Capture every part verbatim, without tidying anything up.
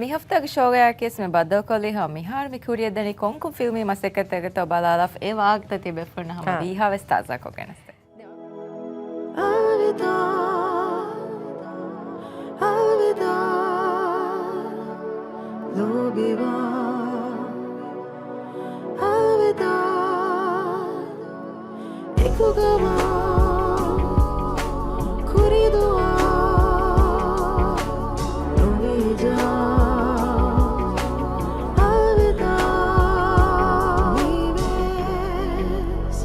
މި ހަފްތާގެ ޝޯގަޔަކީވެސް މި ބައްދަލުކޮށްލީ ހަމަ މިހާރު މި ކުރިޔަށްދަނީ ކޮންކޮން ފިލްމީ މަސައްކަތްތަކެއްތޯ ބަލާލާފަ އެ ވާހަކަތައް ތިބޭފުޅުންނަށް ހަމަ ވީހާވެސް ތާޒާކޮށްގެނެސްދޭ. އަލްވިދާ، އަލްވިދާ، ލޯބިވާ، އަލްވިދާ. އެކުގަވާ ކުރިދުއާ ނުވިޖާ އަލްވިދާ މީވެސް.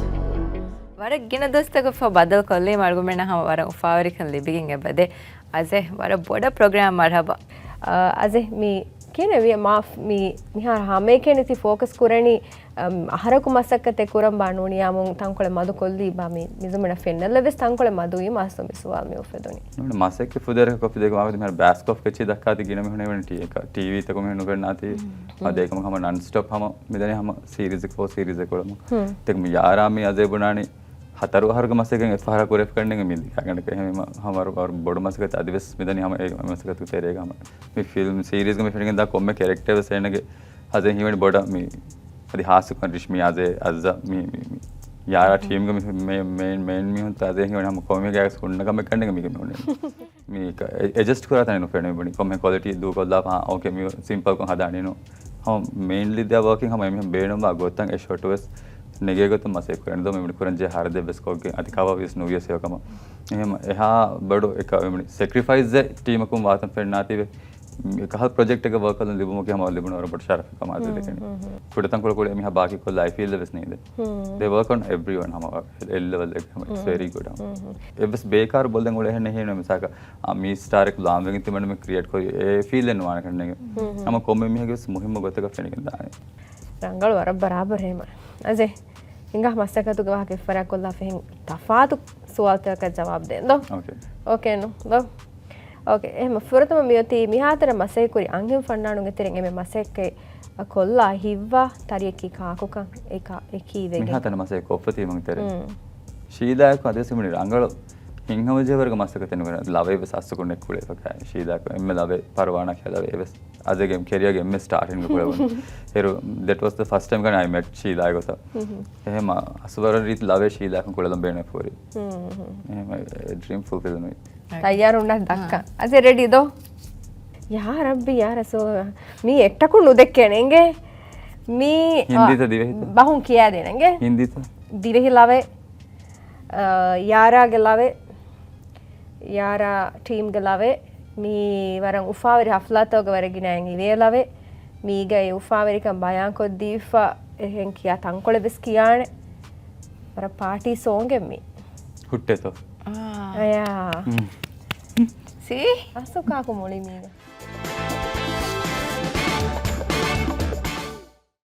ވަރަށް ގިނަ ދުވަސްތަކަށް ފަހު ބައްދަލުކޮށްލީމަ އަޅުގަނޑުމެންނަށް ހަމަ ވަރަށް އުފާވެރިކަން ލިބިގެން އެބަދޭ. އަޒޭ، ވަރަށް ބޮޑަށް ޕްރޮގްރާމް މަރްހަބާ. އަ، އަޒޭ، މި ކިހިނެއްވިޔަ މާ މި މިހާރު ހަމައެކަނި ތި ފޯކަސް ކުރަނީ، އަމް، އަހަރަކު މަސައްކަތެއް ކުރަން ބާ ނޫނިޔާމުން ތަންކޮޅެއް މަދުކޮށްލީ ބާ މި މިޒުމުނަށް ފެންނަން ލެވެސް ތަންކޮޅެއް މަދުވީ މާސް މި ސުވާލު މި އުފެދުނީ. ނޫން މަސައްކަތް ފުދޭވަރަކަށް ކޮފި ދޭކަ ވާގޮތަށް މިހާރު ބާސްކޮފް ކެޗި ދައްކާތި ގިނަ މީހުން އެވެން ޓީ، ޓީވީ ތަކު މީހުން ނުފެންނާތީ. މާ ދޭކަމަކަށް ހަމަ ނަން ސްޓޮޕް ހަމަ މިދަނީ ހަމަ ސީރީޒެއް ފޯ ސީރީޒެއް ކުރަމު. ތެކު މި ޔާރާ މި އަޒޭ ބުނާނީ ހަތަރު އަހަރުގެ މަސައްކަތް އެއްފަހަރާ ކުރެފަ ކަންނޭނގެ މި ދިގާގަނޑަކަށް ހަމަ ވަރު ވަރު ބޮޑު މަސައްކަތް އަދިވެސް މިދަނީ ހަމަ އެ މަސައްކަތު ތެރޭގަ ހަމަ. މި ފިލްމް ސީރީޒްގަ މި ފެނިގެން ދާ ކޮންމެ ކެރެކްޓަރވެސް އޭނަގެ އަޒޭ ހީވަނީ ބޮޑަށް މި އަދި ހާއްސަކޮށް ރިޝްމީ އަޒޭ އަޒްޒަ މި، މި، މި ޔާރާ ޓީމްގެ މި މޭ-، މޭން، މޭން މީހުން ތާ އަޒޭ ހީވަނީ ހަމަ ކޮންމެ ގާތް ހުންނަ ކަމެއް ކަންނޭނގެ މީގެ މި ހުންނަ. މީ އެ-، އެ-، އެޑްޖަސްޓް ކުރާ ތަނެއް ނުފެނޭ ބުނި. ކޮންމެ ކޮލިޓީ ދޫކޮށްލާފަ، އާ، އޯކޭ މި ސިމްޕަލްކޮށް ހަދާނީނު. ހަމަ މޭންލީ ދެއަވަކިން ހަމަ އެމީހުން ބޭނުންވާ ގޮތަށް އެ ޝޮޓުވެސް ނެގޭ ގޮތުން މަސައްކަތް ކުރަން ދޯ މި ކުރަން ޖެހޭ ހަރަދެއްވެސް ކޮށްގެން އަދި ކަވާވިޔަސް ނުވިޔަސް އެކަމަށް. އެހެމަ އެހާ ބޮޑު އެކަ-، އެމަނި ސެކްރިފައިސް އެއް ޓީމަކުން ވާތަން ފެންނާތީވެ. ކަހަލަ ޕްރޮޖެކްޓެއްގަ ވަރކް ކޮށްލަން ލިބުމަކީ ހަމަ ލިބުނު ވަރަށް ބޮޑު ޝަރަފެއް ކަމަށް އަޒޭ ދެކެނީ. ކުޑަތަންކޮޅު ކުޅި އެމީހާ ބާކީ ކޮށްލާ އެ ފީލްޑް ވެސް ނީދެ. They work on everyone ހަމަ އެ ލެވެލް އެއް ހަމަ it's very good ހަމަ. އެއްވެސް ބޭކާރު ބޮލެން އުޅޭ ހެން ހީނު މިސާކަށް އާ، މީ ސްޓާރެއް ލާންވެގެން ތިމަން މި ކްރިއޭޓް ކޮށް އެ ފީލެއް ނުވާނެ ކަންނޭނގެ. ހަމަ ކޮންމެ މީހެއްގެ ވެސް މުހިއްމު ގޮތަކަށް ފެނިގެން ދާނެ. ރަނގަޅު ވަރަށް ބަރާބަރު ހޭމަ. އަޒޭ، ހިނގާ މަސައްކަތުގެ ވާހަކަ އެއްފަރާތް ކޮށްލާފަ އެހެން ތަފާތު ސުވާލުތަކަކަށް ޖަވާބު ދޭން ދޯ؟ އޯކޭ. އޯކޭ ނޫ ދޯ؟ އޯކޭ. އެހެމަ ފުރަތަމަ މިއޮތީ މިހާތަނަށް މަސައްކަތް ކުރި އަންހެން ފަންނާނުންގެ ތެރެއިން އެންމެ މަސައްކަތް ކޮށްލާ ހިތްވާ ތަރިއަކީ ކާކުކަން އެކަ-، އެކީ ވެގެން. މިހާތަނަށް މަސައްކަތް ކޮށްފަ ތީމުން ތެރެއިން. ޝީލާއަކު އަދިވެސް ހިމެނި ރަނގަޅު ހިތްހަމަޖެހިވަރުގެ މަސައްކަތެއް ނުކުރޭ. ލަވައެއް ވެސް އަސްސުކުން ނެއްކުޅޭ ފަކާ. ޝީލާއަކު އެންމެ ލަވައެއް ޕަރުވާނާ ކިޔާ ލަވައެއް ވެސް. އަޒޭގެ ކެރިއަރގެ އެންމެ ސްޓާޓިންގ ކުޅެވުނު. އޭރު that was the first time ކަން I met ޝީލާގެ ގޮތަށް. އެހެމަ އަސްވަރަށް ރީތި ލަވެ ޝީލާކަން ކުޅެލަން ބޭނުން ފޯރި. އެހެމަ ޑްރީމް ފުލްފިލް ނުވި. ތައްޔާރުންނަށް ދައްކަ. އަޒޭ ރެޑީ ދޯ؟ ޔާ ރައްބި ޔާ ރަސޫލާ. މީ އެއްޓަކު ނުދެއްކޭނެ އިނގޭ. މީ ހިނދީތަ ދިވެހިތަ؟ ބަހުން ކިޔާދޭނެ އިނގޭ. ހިނދީތަ؟ ދިވެހި ލަވެ. އާ، ޔާރާގެ ލަވެ، ޔާރާ ޓީމްގެ ލަވެ، މީ ވަރަށް އުފާވެރި ހަފްލާތަކުގަ ވަރަށް ގިނައިން އިވޭ ލަވެ، މީގައި އުފާވެރިކަން ބަޔާންކޮށްދީފަ، އެހެން ކިޔާ ތަންކޮޅެއް ވެސް ކިޔާނެ. ވަރަށް ޕާޓީ ސޯންގެއް މީ. ހުއްޓޭތޯ؟ އާ. އަޔާ. ސީ؟ އަސު ކާކު މުޅި މީގަ.